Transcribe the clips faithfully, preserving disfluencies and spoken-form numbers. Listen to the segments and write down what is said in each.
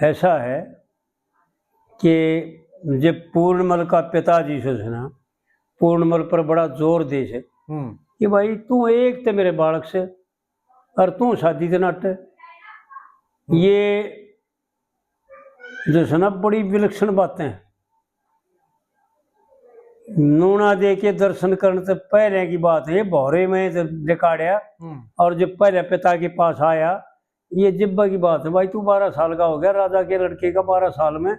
ऐसा है कि जब पूर्णमल का पिताजी से सुना, पूर्णमल पर बड़ा जोर दे से हम्म। कि भाई, तू एक ते मेरे बालक से और तू शादी ते नट। हम्म। ये जो है ना, बड़ी विलक्षण बातें। नूना दे के दर्शन करने से पहले की बात है, ये भौरे में से निकालिया हम्म। और जब पहले पिता के पास आया, ये जिब्बा की बात है, भाई, तू बारह साल का हो गया, राजा के लड़के का बारह साल में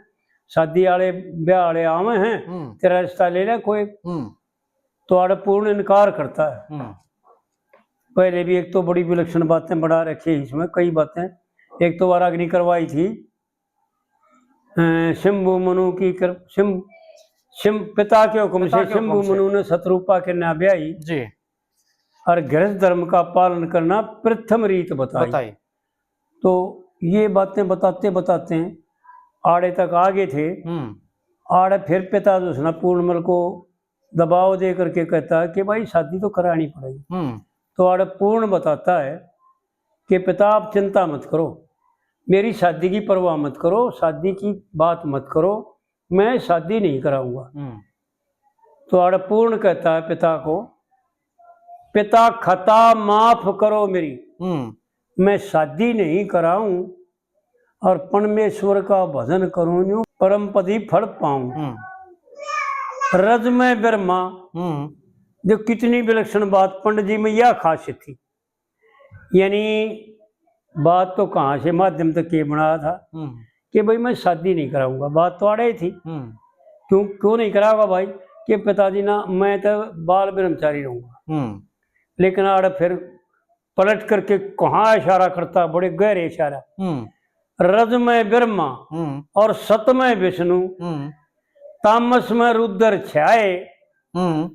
शादी वाले, ब्याह वाले आवे हैं, हम्म। तेरा रिश्ता ले ले कोई। हम्म। तो आड़े पूर्ण इनकार करता है। हम्म। पहले भी एक तो बड़ी विलक्षण बातें बढ़ा रखी है इसमें, कई बातें। एक तो बार अग्नि करवाई थी, अ, शंभु मनु की कर, शंभ-, शंभ-, पिता के हुक्म पिता से के हुक्म शंभु से। मनु ने शतरूपा के ना ब्याही जी। और गृहस्थ धर्म का पालन करना प्रथम रीत बताई। बताई। तो ये बातें बताते बताते आड़े तक आ गए थे। हम्म। आड़े फिर पिता जो है ना, पूर्णमल को दबाव दे करके कहता है कि भाई, शादी तो करानी पड़ेगी। हम्म। तो आड़े पूर्ण बताता है कि पिता, आप चिंता मत करो, मेरी शादी की परवाह मत करो, शादी की बात मत करो, मैं शादी नहीं कराऊंगा। हम्म। तो आड़े पूर्ण कहता है पिता को, पिता, खता माफ करो मेरी, हम्म। मैं शादी नहीं कराऊं और परमेश्वर का भजन करूं, न्यू परम पदी फल पाऊं। हम्म। रज में ब्रह्मा, हम्म। जो कितनी विलक्षण बात, पंडित जी में यह खासियत थी। यानी बात तो कहाँ से माध्यम तक ये बना था हम्म। कि भाई, मैं शादी नहीं कराऊंगा, बात तो आड़े ही थी। हम्म। क्यों, क्यों नहीं कराऊंगा भाई? कि पिताजी ना, मैं तो बाल ब्रह्मचारी रहूंगा। हम्म। लेकिन आड़े फिर पलट करके कहाँ इशारा करता, बड़े गहरे इशारा। हम्म। रज में ब्रह्मा हम्म। और सत में विष्णु, हम्म। तामस में रुद्र छाए, हम्म।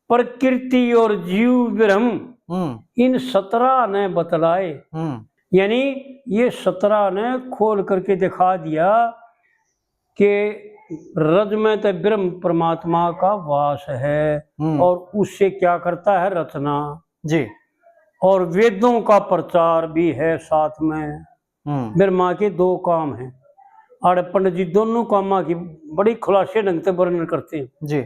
प्रकृति और जीव ब्रह्म हम्म। इन सतरा ने बतलाए। हम्म। यानी ये सतरा ने खोल करके दिखा दिया कि रज में तो ब्रह्म परमात्मा का वास है हम्म। और उससे क्या करता है, रचना। जी। और वेदों का प्रचार भी है साथ में। हम्म। ब्रह्मा के दो काम हैं। आड़े पंडित जी दोनों कामां की बड़ी खुलासे ढंग से वर्णन करते हैं। जी।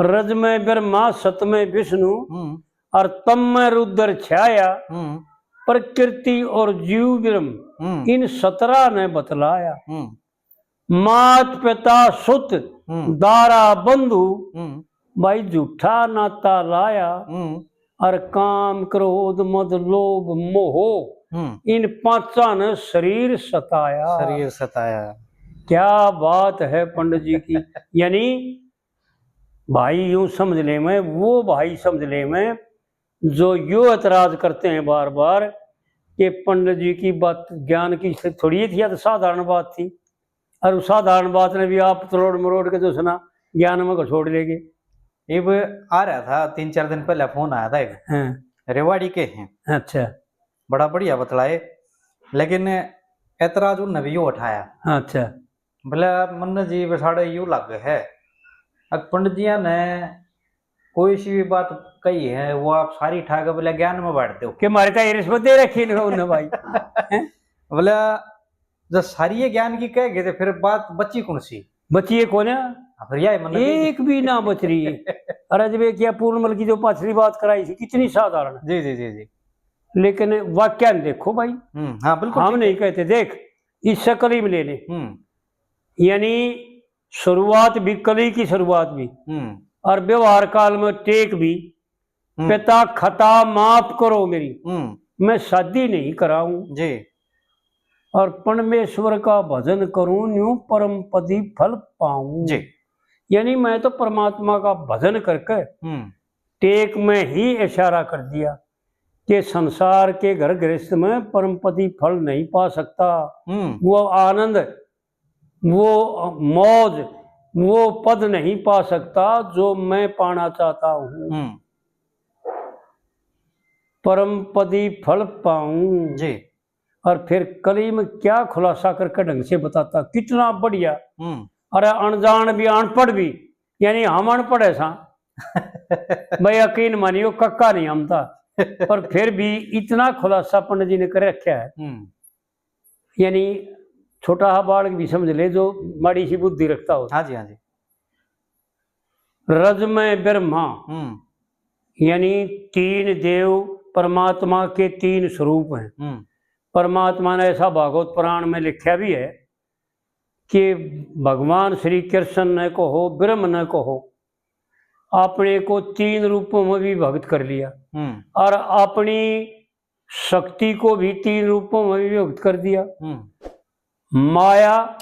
रज में ब्रह्मा, सत में विष्णु हम्म। और तम में रुद्र छाया, हम्म। प्रकृति और जीव ब्रह्म हम्म। इन सतरा ने बतलाया। हम्म। मात पिता सुत हम्म। दारा बंधु, हम्म। भाई, झूठा नाता लाया। हम्म। और काम, क्रोध, मद, लोभ, मोह, हम्म। इन पांचा ने शरीर सताया। शरीर सताया। क्या बात है पंडित जी की। यानी भाई यूं समझ ले में, वो भाई समझ ले में, जो यो एतराज करते हैं बार बार कि पंडित जी की बात ज्ञान की थोड़ी थी, या तो साधारण बात थी, और उस साधारण बात ने भी आप तरोड़ मरोड़ के जो सुना, ज्ञान में को छोड़ लेंगे। इब आ रहा था, तीन चार दिन पहले फोन आया था एक हाँ। रेवाड़ी के हैं। अच्छा। बड़ा बढ़िया बतलाए, लेकिन एतराज उनने भी यो उठाया। अच्छा। बोले, मन्ना जी, वे साढ़े यू लग है, अब पंडित जिया ने कोई सी भी बात कही है, वो आप सारी ठा के बोले ज्ञान में बांट दो। कि मारे तो ये रिश्वत दे रखी इन्होंने भाई। हैं? बोले, जब सारी ये ज्ञान की कह गए, तो फिर बात बची कौन सी? बची है कौन? हाँ, फिर यही मतलब कि एक भी ना बच रही है। अरे, जब ये क्या पूर्णमल की जो पाछली बात कराई थी, कितनी साधारण है। जी, जी, जी, जी। लेकिन वाक्य देखो भाई, हम्म, हाँ, बिल्कुल हम ठीक नहीं है। कहते, देख, इससे कली में ले ले। हम्म। यानी शुरुआत भी, कली की शुरुआत भी, हम्म। और व्यवहार काल में टेक भी, हम्म। पिता खता माफ करो मेरी, हम्म। मैं शादी नहीं कराऊं। जी। और परमेश्वर का भजन करूं, न्यू परम पदी फल पाऊं। जी। यानी मैं तो परमात्मा का भजन करके हम्म। टेक में ही इशारा कर दिया कि संसार के घर गृहस्थ में परम पदी फल नहीं पा सकता। हम्म। वो आनंद, वो मौज, वो पद नहीं पा सकता जो मैं पाना चाहता हूँ। हम्म। परम पदी फल पाऊं। जी। और फिर कली में क्या खुलासा करके ढंग से बताता, कितना बढ़िया। हम्म। अरे, अनजान भी, अनपढ़ भी, यानी हम अनपढ़ है सा। भाई, यकीन मानियो, कक्का नहीं हम था, पर फिर भी इतना खुलासा पंडित जी ने कर रखा है। हम्म। यानी छोटा हा बालक भी समझ ले जो माड़ी सी बुद्धि रखता हो। हाँ जी, हाँ जी। रज में ब्रह्मा, हम्म। यानी तीन देव परमात्मा के तीन स्वरूप हैं। हम्म। परमात्मा ने ऐसा भागवत पुराण में लिखा भी है कि भगवान श्री कृष्ण ने कहो, ब्रह्म ने कहो, अपने को तीन रूपों में विभक्त कर लिया। हम्म। और अपनी शक्ति को भी तीन रूपों में विभक्त कर दिया। हम्म। माया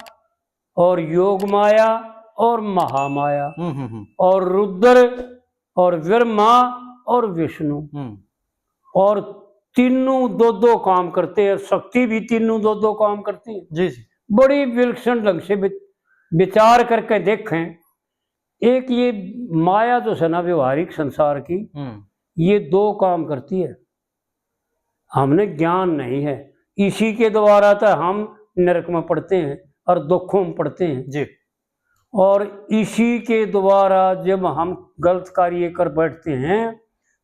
और योग माया और महामाया हम्म, हम्म, हम्म। और रुद्र और ब्रह्मा और विष्णु। हम्म। और तीनों दो दो काम करते हैं, शक्ति भी तीनों दो दो काम करती है। जी, जी। बड़ी विलक्षण ढंग से वि-, विचार करके देखें। एक ये माया जो है ना व्यवहारिक संसार की, हम्म। ये दो काम करती है। हमने ज्ञान नहीं है, इसी के द्वारा तो हम नरक में पड़ते हैं और दुखों में पड़ते हैं। जी। और इसी के द्वारा जब हम गलत कार्य कर बैठते हैं,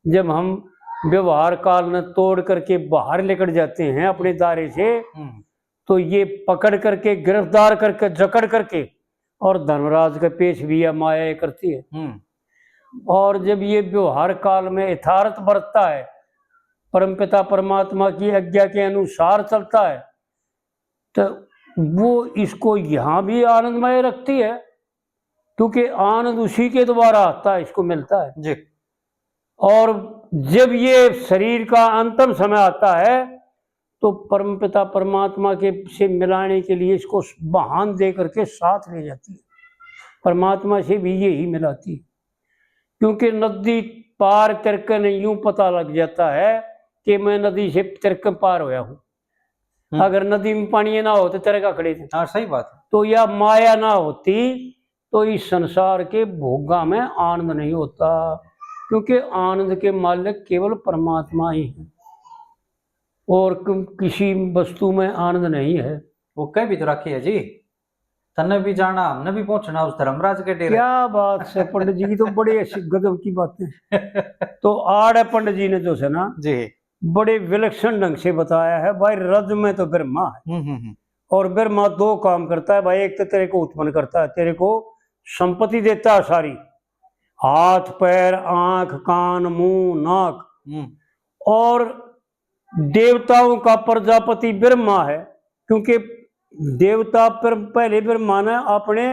जब हम व्यवहार काल में तोड़ करके बाहर निकल जाते हैं अपने दायरे से, हम्म। तो ये पकड़ करके, गिरफ्तार करके, जकड़ करके और धर्मराज के पेश भी यह माया ये करती है। हम्म। और जब ये व्यवहार काल में यथार्थ बरतता है, परमपिता परमात्मा की आज्ञा के अनुसार चलता है, तो वो इसको यहाँ भी आनंदमय रखती है, क्योंकि आनंद उसी के द्वारा आता है, इसको मिलता है। जी। और जब ये शरीर का अंतिम समय आता है, तो परमपिता परमात्मा के से मिलाने के लिए इसको बहान दे करके साथ ले जाती है, परमात्मा से भी यही मिलाती है। क्योंकि नदी पार तिरके नहीं, यूं पता लग जाता है कि मैं नदी से तिरके पार होया हूँ। हम्म। अगर नदी में पानी ना हो तो तिरका खड़े थे। हाँ, सही बात है। तो यह माया ना होती तो इस संसार के भोगा में आनंद नहीं होता, क्योंकि आनंद के मालिक केवल परमात्मा ही है और कि-, किसी वस्तु में आनंद नहीं है। वो कह भी तो रखी है जी, तन्ने भी जाना, हमने भी पहुंचना उस धर्मराज के डेरे। क्या बात है पंडित जी की, तो बड़ी ऐसी गजब की बातें। तो आड़े पंडित जी ने जो है ना जी। बड़े विलक्षण ढंग से बताया है भाई, रज में तो ब्रह्मा है हम्म, हम्म, हम्म। और ब्रह्मा दो काम करता है भाई। एक तो तेरे को उत्पन्न करता है, तेरे को संपत्ति देता है सारी, हाथ, पैर, आंख, कान, मुंह, नाक। हम्म। और देवताओं का प्रजापति ब्रह्मा है, क्योंकि देवता पर पहले ब्रह्मा ने अपने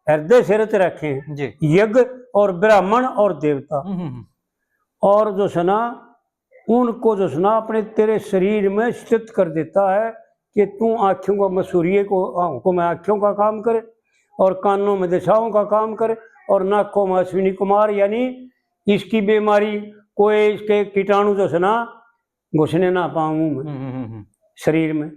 हृदय से रच रखे हैं, जी। यज्ञ और ब्राह्मण और देवता। हम्म, हम्म, हम्म। और जो है ना, उनको जो है ना अपने तेरे शरीर में स्थित कर देता है कि तू आँखों का, मैं सूर्य को, आँखों में आँखों का काम करे और कानों में दिशाओं का काम करे और नाकों में अश्विनी कुमार, यानी इसकी बीमारी, कोई इसके कीटाणु जो है ना घुसने ना पाऊँ मैं हम्म, हम्म, हम्म, हम्म। शरीर में,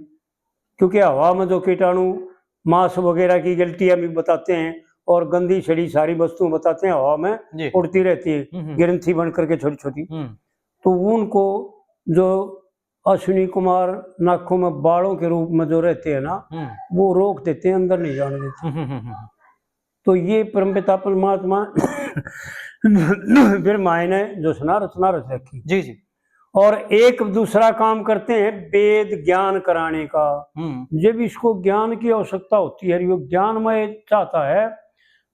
क्योंकि हवा में जो कीटाणु मांस वगैरह की गलतियां भी बताते हैं और गंदी सड़ी सारी वस्तुएं बताते हैं, हवा में जी। उड़ती रहती है, हम्म, हम्म। ग्रंथि बन करके छोटी छोटी। हम्म। तो उनको जो अश्विनी कुमार नाखों में बालों के रूप में जो रहते हैं ना, हम्म। वो रोक देते हैं, अंदर नहीं जाने देते। हम्म, हम्म, हम्म, हम्म। तो ये परमपिता परमात्मा ब्रह्मा ने जो है ना रचना रच रखी। जी, जी। और एक दूसरा काम करते हैं वेद ज्ञान कराने का। हम्म। जब इसको ज्ञान की आवश्यकता होती है, ये ज्ञानमय चाहता है,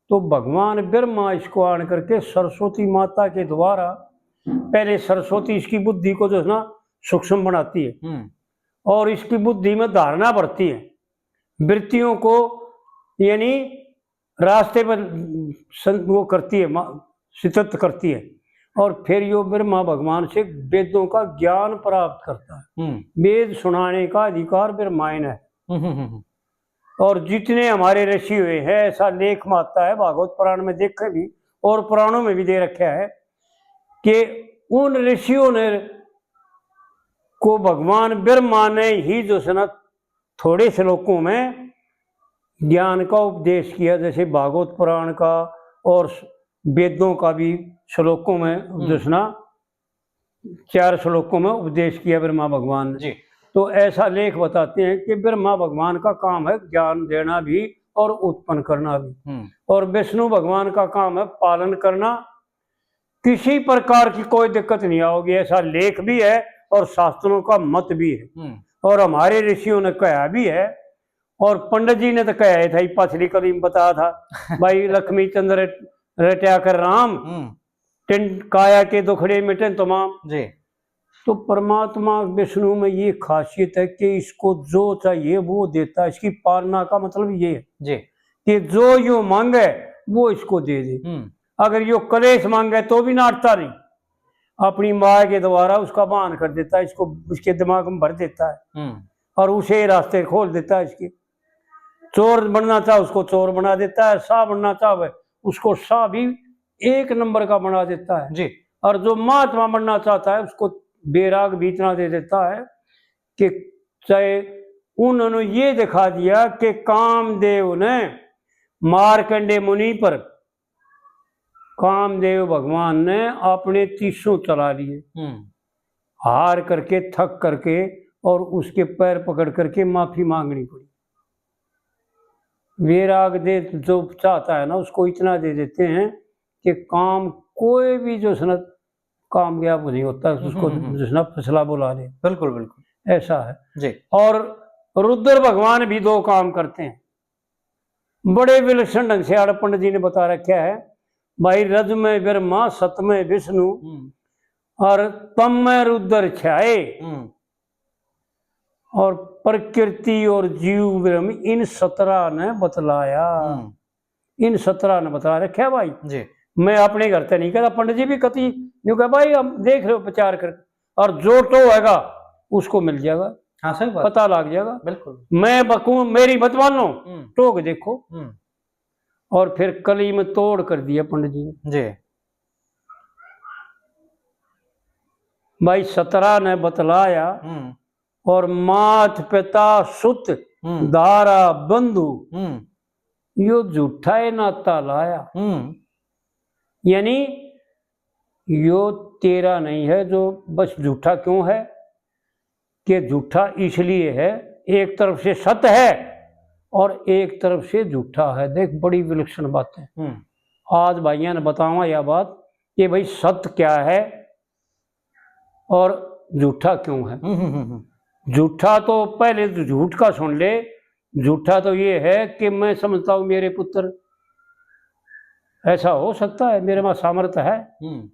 तो भगवान ब्रह्मा इसको आन करके सरस्वती माता के द्वारा, पहले सरस्वती इसकी बुद्धि को जो है ना सूक्ष्म बनाती है हम्म। और इसकी बुद्धि में धारणा भरती है, वृत्तियों को, यानी रास्ते पर सं-, वो करती है, मा-, स्थित करती है। और फिर यो ब्रह्मा भगवान से वेदों का ज्ञान प्राप्त करता है। हम्म। वेद सुनाने का अधिकार ब्रह्मा ने है। हम्म, हम्म, हम्म। और जितने हमारे ऋषि हुए हैं, ऐसा लेख में आता है, भागवत पुराण में देखें भी और पुराणों में भी दे रखा है कि उन ऋषियों ने, को भगवान ब्रह्मा ने ही जो है ना थोड़े श्लोकों में ज्ञान का उपदेश किया, जैसे भागवत पुराण का और वेदों का भी श्लोकों में हम्म। जो है ना चार श्लोकों में उपदेश किया ब्रह्मा भगवान ने। जी। तो ऐसा लेख बताते हैं कि ब्रह्मा भगवान का काम है ज्ञान देना भी और उत्पन्न करना भी, हम्म। और विष्णु भगवान का काम है पालन करना। किसी प्रकार की कोई दिक्कत नहीं आओगी, ऐसा लेख भी है और शास्त्रों का मत भी है। हम्म। और हमारे ऋषियों ने कहा भी है, और पंडित जी ने तो कहा था, ये पछली कली में बताया था, भाई लक्ष्मी चंद्र रट्या कर राम, हम्म। टिन काया के दुखड़े मिटे तमाम। जी। तो परमात्मा विष्णु में ये खासियत है कि इसको जो चाहिए वो देता है। इसकी पालना का मतलब ये है जी। कि जो यो मांगे वो इसको दे दे। हम्म। अगर यो कलेश मांगे तो भी नाटता नहीं, अपनी माया के द्वारा उसका बहान कर देता है, इसको उसके दिमाग में भर देता है हम्म। और उसे रास्ते खोल देता है इसके। चोर बनना चाहे उसको चोर बना देता है, शाह बनना चाहे उसको शाह भी एक नंबर का बना देता है जी। और जो महात्मा बनना चाहता है उसको बैराग भी इतना दे देता है कि चाहे उन्होंने ये दिखा दिया कि कामदेव ने मार्कंडे मुनि पर, कामदेव भगवान ने अपने तीसों चला लिए, हम्म। हार करके, थक करके और उसके पैर पकड़ करके माफी मांगनी पड़ी। वैराग दे जो चाहता है ना, उसको इतना दे देते हैं कि काम कोई भी जो है ना कामयाब नहीं होता, उसको हम्म, हम्म, हम्म। जो है ना फसला बुला ले। बिल्कुल, बिल्कुल। ऐसा है। जी। और रुद्र भगवान भी दो काम करते हैं, बड़े विलक्षण ढंग से आड़ पंडित जी ने बता रखा है। भाई, रज में ब्रह्मा, सत में विष्णु हम्म। और तम में रुद्र छाए हम्म। और प्रकृति और जीव ब्रह्म इन सतरा ने बतलाया। हम्म। इन सतरा ने बता रखे भाई। जी। मैं अपने घर ते नहीं कहता, पंडित जी भी कति न्यू कह, भाई हम देख रहे हो प्रचार कर, और जो तो होगा उसको मिल जाएगा, हाँ, सही बात। पता लग जाएगा। बिल्कुल। मैं बकूं, मेरी मत मानो, हम्म। टोक देखो। हम्म। और फिर कली में तोड़ कर दिया पंडित जी ने। जी। भाई सतरा ने बतलाया हम्म। और मात पिता सुत हम्म। दारा बंधु हम्म। यो झूठा है नाता लाया। हम्म। यानी यो तेरा नहीं है जो बस झूठा क्यों है, कि झूठा इसलिए है, एक तरफ से सत है और एक तरफ से झूठा है। देख, बड़ी विलक्षण बात है। हम्म। आज भाइयों ने बतावा यह बात कि भाई सत क्या है और झूठा क्यों है। हम्म, हम्म, हम्म, हम्म। झूठा तो पहले तो झूठ का सुन ले, झूठा तो ये है कि मैं समझता हूं मेरे पुत्र, ऐसा हो सकता है, मेरे में सामर्थ्य है। हम्म।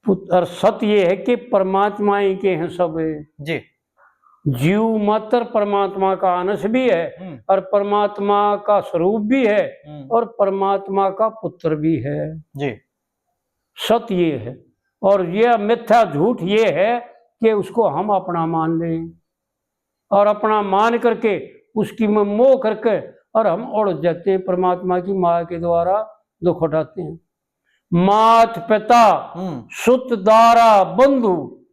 पुत-, और सत ये है कि परमात्मा ही के हैं सब। जी। जीव मात्र परमात्मा का अंश भी है हम्म। और परमात्मा का स्वरूप भी है हम्म। और परमात्मा का पुत्र भी है। जी। सत ये है। और यह मिथ्या झूठ ये है कि उसको हम अपना मान लें और अपना मान करके उसकी में मोह करके और हम उलझ जाते हैं, परमात्मा की माया के द्वारा दुख उठाते हैं। मात पिता हम्म। सुत दारा बंधु,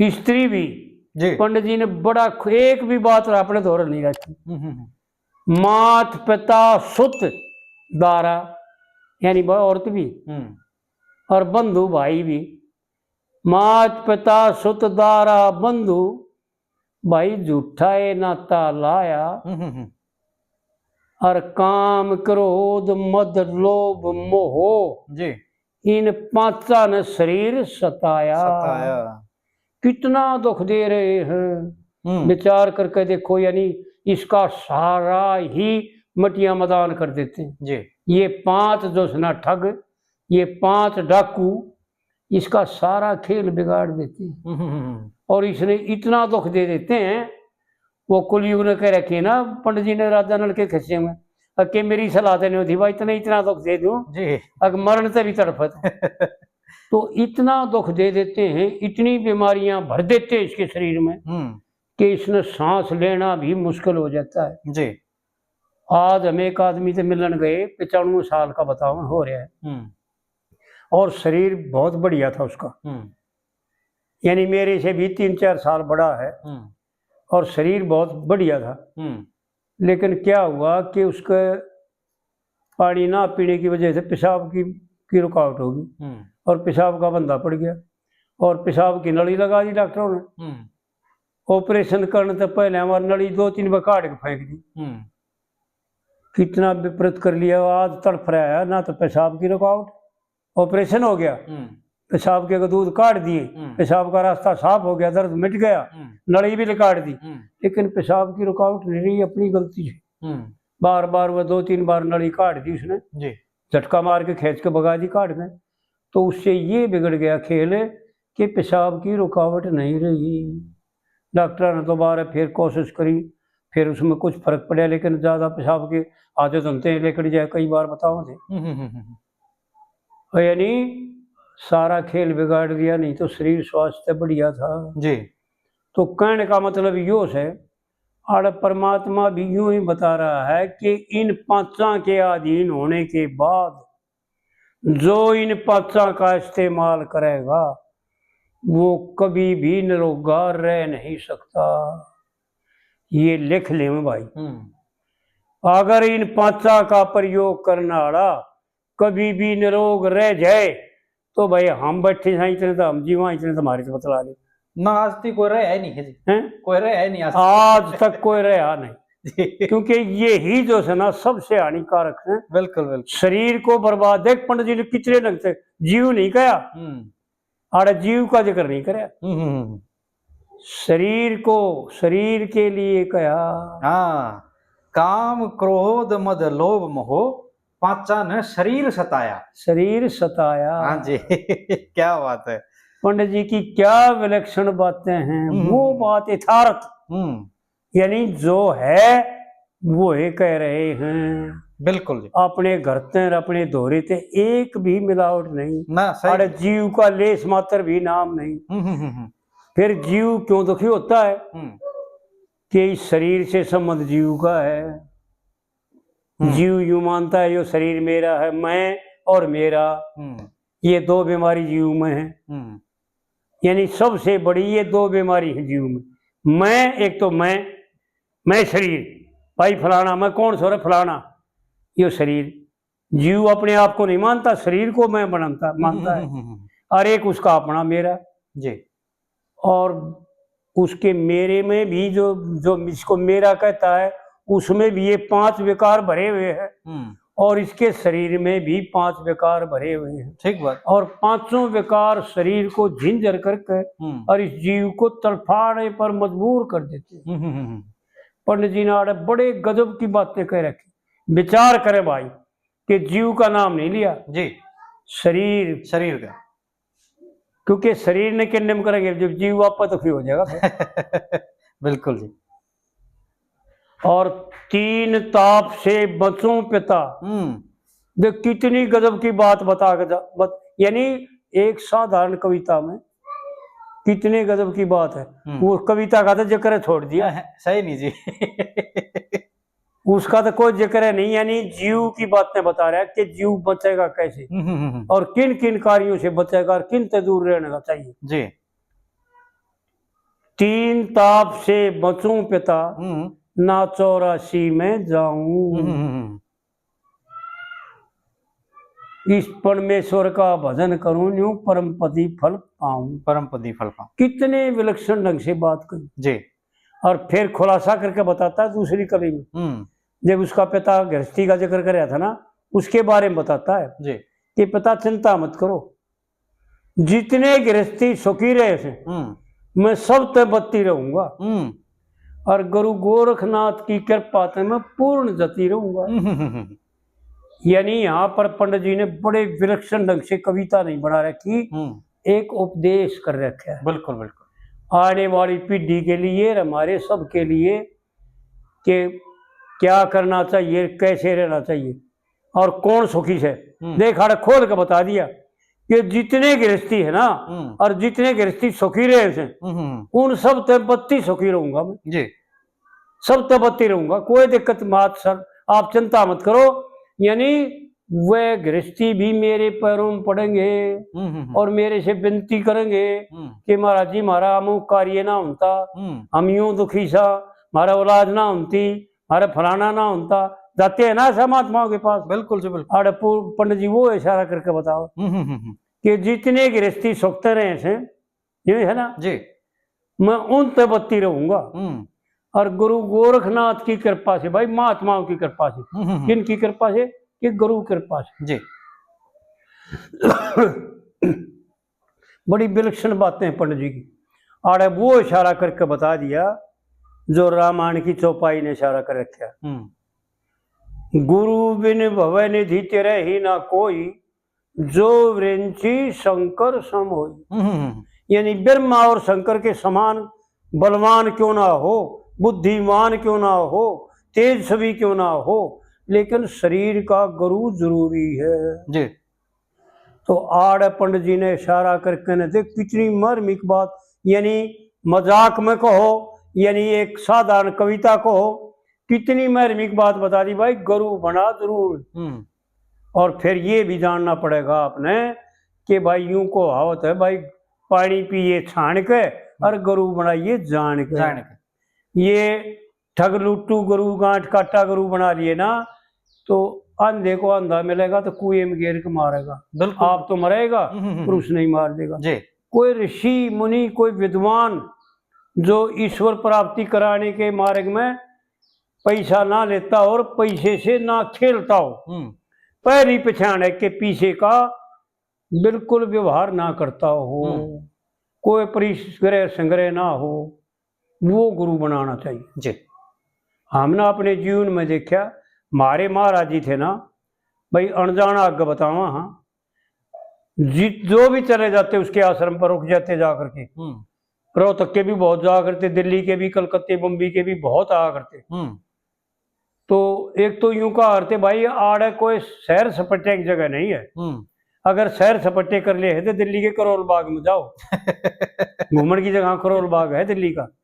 स्त्री भी। जी। पंडित जी ने बड़ा ख-, एक भी बात आपने दोहरा नहीं रखी। हम्म, हम्म, हम्म। मात पिता सुत दारा, यानी ब-, औरत भी हम्म। और बंधु भाई भी। मात पिता सुत दारा बंधु, भाई झूठा ये नाता लाया। हम्म, हम्म, हम्म। और काम क्रोध मद लोभ मोह, जी। इन पांचा ने शरीर सताया। सताया। कितना दुख दे रहे हैं। हम्म। विचार करके देखो, यानी इसका सारा ही मटिया मैदान कर देते हैं। जी। ये पांच जो है ना ठग, ये पांच डाकू, इसका सारा खेल बिगाड़ देते हैं। हम्म, हम्म, हम्म। और इसने इतना दुख दे देते हैं, वो कुलयुग ने कह रखे ना पंडित जी ने राजा नल के खिस्से में, अके मेरी सलाह तो नहीं होती भाई, इतना, इतना दुख दे दूं, जी। अक मरण से भी तड़फत। तो इतना दुख दे देते हैं, इतनी बीमारियां भर देते हैं इसके शरीर में हम्म। कि इसने सांस लेना भी मुश्किल हो जाता है। जी। आज हम एक आदमी से मिलन गए, पचानवे साल का बतावन हो रहा है हम्म। और शरीर बहुत बढ़िया था उसका, हम्म। यानी मेरे से भी तीन चार साल बड़ा है हम्म। और शरीर बहुत बढ़िया था। हम्म। लेकिन क्या हुआ कि उसके पानी ना पीने की वजह से पेशाब की, की रुकावट होगी हम्म। और पेशाब का बंदा पड़ गया और पेशाब की नली लगा दी डॉक्टरों ने। हम्म। ऑपरेशन करने से पहले हमारी नली दो तीन बार काट के फेंक दी। हम्म। कितना विपरीत कर लिया, आज तड़फ रहा है, ना तो पेशाब की रुकावट, ऑपरेशन हो गया, हम्म। पेशाब के दूध काट दिए, हम्म। पेशाब का रास्ता साफ हो गया, दर्द मिट गया, हम्म। नली भी काट दी, हम्म। लेकिन पेशाब की रुकावट नहीं रही, अपनी गलती से। हम्म। बार बार वो दो तीन बार नली काट दी उसने, जी। झटका मार के खींच के भगा दी काट में। तो उससे ये बिगड़ गया खेल कि पेशाब की रुकावट नहीं रही। डॉक्टर ने दोबारा फिर कोशिश करी, फिर उसमें कुछ फर्क पड़ा, लेकिन ज्यादा पेशाब की आदत होते हैं, लेकिन जाए कई बार बताओ थे। हम्म, हम्म, हम्म, हम्म। और यानी सारा खेल बिगाड़ दिया, नहीं तो शरीर स्वास्थ्य बढ़िया था। जी। तो कहने का मतलब यो है, और परमात्मा भी यूं ही बता रहा है कि इन पांचा के अधीन होने के बाद जो इन पांचा का इस्तेमाल करेगा, वो कभी भी निरोगा रह नहीं सकता। ये लिख ले भाई। हम्म। अगर इन पांचा का प्रयोग करने वाला कभी भी निरोग रह जाए, तो भाई हम बैठे हैं इतने तो हम जीवा, इतने तो हमारे तो बतला ले। ना, आज तक कोई रहा है नहीं है जी। हैं? कोई रहा है नहीं आज तक। आज तक कोई रहा नहीं। जी। क्योंकि यही जो है ना, सबसे हानिकारक है। बिल्कुल, बिल्कुल। शरीर को बर्बाद, देख पंडित जी ने कितने ढंग से जीव नहीं कहा, हम्म। आड़े जीव का जिक्र नहीं करया। हम्म, हम्म, हम्म। शरीर को, शरीर के लिए कहा। हाँ, काम, क्रोध, मद, लोभ, मोह, पांचा ने शरीर सताया। शरीर सताया। हाँ जी। क्या बात है। पंडित जी की क्या विलक्षण बातें हैं, हम्म, वो हम्म। बात यथार्थ, हम्म। यानी जो है वो ही कह रहे हैं। बिल्कुल जी। अपने घर ते और अपने धोरे ते एक भी मिलावट नहीं। ना, सही। अरे जीव का लेस मात्र भी नाम नहीं। हम्म, हम्म, हम्म, हम्म। फिर जीव क्यों दुखी होता है? हम्म। कि इस शरीर से संबंध जीव का है। हम्म। जीव यूं मानता है, यो शरीर मेरा है, मैं और मेरा, हम्म। ये दो बीमारी जीव में है। हम्म। यानी सबसे बड़ी ये दो बीमारी है जीव में। मैं, एक तो मैं, मैं शरीर, भाई फलाना, मैं कौन सो रे फलाना, यो शरीर। जीव अपने आप को नहीं मानता, शरीर को मैं बनता, मानता है। हम्म, हम्म, हम्म। और एक उसका अपना मेरा। जी। और उसके मेरे में भी जो, जो इसको मेरा कहता है, उसमें भी ये पांच विकार भरे हुए हैं। हम्म। और इसके शरीर में भी पांच विकार भरे हुए हैं। ठीक बात। और पांचों विकार शरीर को झिंझर करके हम्म। और इस जीव को तड़फाने पर मजबूर कर देते हैं। हम्म, हम्म, हम्म, हम्म। पंडित जी ने आड़े बड़े गजब की बातें कह रखी। विचार करें भाई, कि जीव का नाम नहीं लिया। जी। शरीर। शरीर का। क्योंकि शरीर ने किन्ने में करेंगे, जब जीव आपा तो फिर हो जाएगा फिर। बिल्कुल जी। और तीन ताप से बचूं पिता। हम्म। देख कितनी गजब की बात बता के जा-, बत-, यानी एक साधारण कविता में कितने गजब की बात है। हम्म। वो कविता का तो जिक्र छोड़ दिया। सही नहीं जी। उसका तो कोई जिक्र है नहीं, यानी जीव की बातें बता रहा है कि जीव बचेगा कैसे हम्म, हम्म, हम्म। और किन किन कार्यों से बचेगा और किन से दूर रहने का चाहिए। जी। तीन ताप से बचूं पिता, हम्म। ना चौरासी में जाऊं। हम्म, हम्म, हम्म। इस परमेश्वर का भजन करूं, न्यू परमपति फल पाऊं। परमपति फल पाऊं। कितने विलक्षण ढंग से बात कही। जी। और फिर खुलासा करके बताता है दूसरी कली में। हम्म। जब उसका पिता गृहस्थी का जिक्र कर रहा था ना, उसके बारे में बताता है जी। कि पिता चिंता मत करो, जितने गृहस्थी सुखी रहे से, हम्म। मैं सब ते बत्ती रहूंगा। हम्म। और गुरु गोरखनाथ की कृपा ते मैं पूर्ण जती रहूंगा। हम्म, हम्म, हम्म। यानी यहाँ पर पंडित जी ने बड़े विलक्षण ढंग से कविता नहीं बना रखी, हम्म। एक उपदेश कर रखा है। बिल्कुल, बिल्कुल। आने वाली पीढ़ी के लिए और हमारे सब के लिए कि क्या करना चाहिए, कैसे रहना चाहिए और कौन सुखी से। हम्म। देख, आड़े खोल के बता दिया कि जितने गृहस्थी है ना, हम्म। और जितने गृहस्थी सुखी रहे से, हम्म, हम्म। उन सब ते बत्ती सुखी रहूंगा मैं। जी। सब ते बत्ती रहूंगा, कोई दिक्कत मत सर, आप चिंता मत करो। यानी वह गृहस्थी भी मेरे पैरों में पड़ेंगे हम्म, हम्म, हम्म। और मेरे से विनती करेंगे हम्म। कि महाराज जी, हमारा अमुक कार्य ना होता, हम्म। हम यूं दुखी सा, हमारा औलाद ना होती, हमारा फलाना ना होता। जाते हैं ना ऐसा महात्माओं के पास। बिल्कुल जी, बिल्कुल। आड़े पु-, पंडित जी वो इशारा करके बताओ हम्म, हम्म, हम्म, हम्म। कि जितने गृहस्थी सुखते रहे से, ये है ना? जी। मैं उन ते बत्ती रहूंगा। हम्म। और गुरु गोरखनाथ की कृपा से, भाई, महात्माओं की कृपा से। हम्म, हम्म, हम्म। किन की कृपा से? कि गुरु कृपा से। जी। बड़ी विलक्षण बातें पंडित जी की। आड़े वो इशारा करके बता दिया जो रामायण की चौपाई ने इशारा कर रखा। हम्म। गुरु बिन भव निधि तेरे ही ना कोई, जो विरंची शंकर सम होई। हम्म, हम्म, हम्म। यानी ब्रह्मा और शंकर के समान बलवान क्यों ना हो, बुद्धिमान क्यों ना हो, तेजस्वी क्यों ना हो, लेकिन शरीर का गुरु जरूरी है। जी। तो आड़े पंडित जी ने इशारा करके ने देख कितनी मार्मिक बात, यानी मजाक में कहो, यानी एक साधारण कविता कहो, कितनी मार्मिक बात बता दी भाई, गुरु बना जरूर। हम्म। और फिर ये भी जानना पड़ेगा आपने कि भाई यूं कहावत है भाई, पानी पिए छान के और गुरु बनाइए जान के। जान के। ये ठग लुट्टू गुरु, गांठ काटा गुरु बना लिए ना, तो अंधे को अंधा मिलेगा तो कुएं में गिर के मारेगा। बिल्कुल। आप तो मरेगा, हम्म, हम्म, हम्म। पर उसने ही मार देगा। जी। कोई ऋषि मुनि, कोई विद्वान जो ईश्वर प्राप्ति कराने के मार्ग में पैसा ना लेता हो और पैसे से ना खेलता हो, हम्म। पैरी पछाण के पीछे का बिल्कुल व्यवहार ना करता हो, हम्म। कोई परिग्रह संग्रह ना हो, वो गुरु बनाना चाहिए। जी। हमने अपने जीवन में देखा, हमारे महाराज जी थे ना भाई, अनजाना आगे बतावा, हाँ, जित जो भी चले जाते उसके आश्रम पर रुक जाते जा करके। हम्म। रोहतक के भी बहुत जाया करते, दिल्ली के भी, कलकत्ते बम्बई के भी बहुत आया करते। हम्म। तो एक तो यूं कहा करते भाई, आड़े कोई सैर सपाटे की जगह नहीं है। हम्म। अगर सैर सपाटे कर ले है तो दिल्ली के करोल बाग में जाओ। घूमण की जगह करोल बाग है दिल्ली का।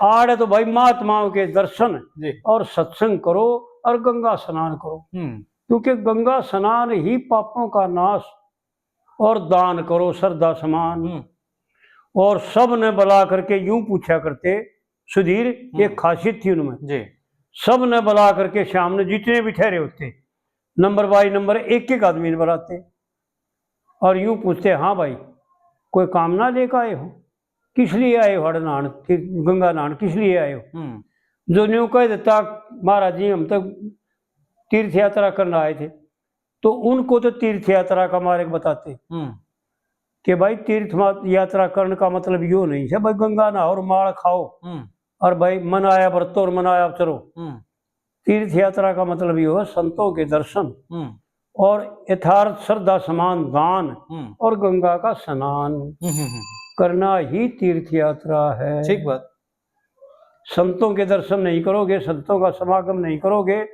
आड़े तो भाई महात्माओं के दर्शन जी। और सत्संग करो और गंगा स्नान करो, हम्म। क्योंकि गंगा स्नान ही पापों का नाश। और दान करो श्रद्धा समान। हम्म। और सब ने बुला करके यूं पूछा करते सुधीर, हम्म। एक खासियत थी उनमें, जी। सब ने बुला करके शाम ने जितने भी ठहरे होते, नंबर बाई नंबर एक एक आदमी ने बुलाते और यूं पूछते, हाँ भाई, कोई कामना लेकर आए हो? किस लिए आए हो हड़ नहान, कि-, गंगा नहान किस लिए आए हो? हम्म। जो न्यू कह देता, महाराज जी, हम तो तीर्थ यात्रा करने आए थे, तो उनको तो तीर्थ यात्रा का मार्ग बताते हम्म। कि भाई, तीर्थ मा-, यात्रा करने का मतलब यो नहीं है भाई गंगा नहाओ और माल खाओ हम्म। और भाई मनाया व्रत और मनाया चलो। हम्म। तीर्थ यात्रा का मतलब यो है संतों के दर्शन हम्म। और यथार्थ श्रद्धा समान दान हम्म। और गंगा का स्नान हम्म, हम्म, हम्म। करना ही तीर्थ यात्रा है। ठीक बात। संतों के दर्शन नहीं करोगे, संतों का समागम नहीं करोगे,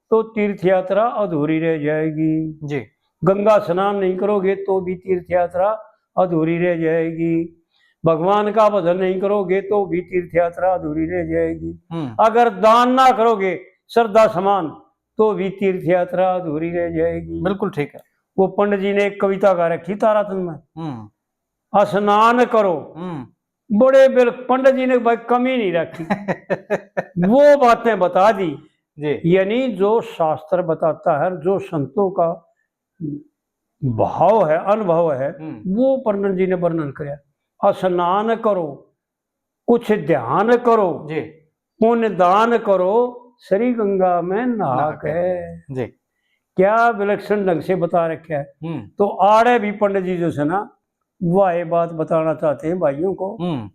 तो तीर्थ यात्रा अधूरी रह जाएगी। जी। गंगा स्नान नहीं करोगे, तो भी तीर्थ यात्रा अधूरी रह जाएगी। भगवान का भजन नहीं करोगे, तो भी तीर्थ यात्रा अधूरी रह जाएगी। हम्म। अगर दान ना करोगे श्रद्धा समान, तो भी तीर्थ यात्रा अधूरी रह जाएगी। बिल्कुल ठीक है। वो पंडित जी ने एक कविता गा रखी तारातन में, हम्म। स्नान करो, हम्म। बड़े बिल-, पंडित जी ने भाई कमी नहीं रखी। वो बातें बता दी। जी। यानी जो शास्त्र बताता है, जो संतों का भाव है, अनुभव है, हम्म। वो पंडित जी ने वर्णन करया। स्नान करो, कुछ ध्यान करो, जी। पुण्य दान करो, श्री गंगा में नहा नहा के। के। जी। क्या विलक्षण ढंग से बता रखा है। हम्म। तो आड़े भी पंडित जी जो है ना, वह ये बात बताना चाहते हैं भाइयों को हम्म।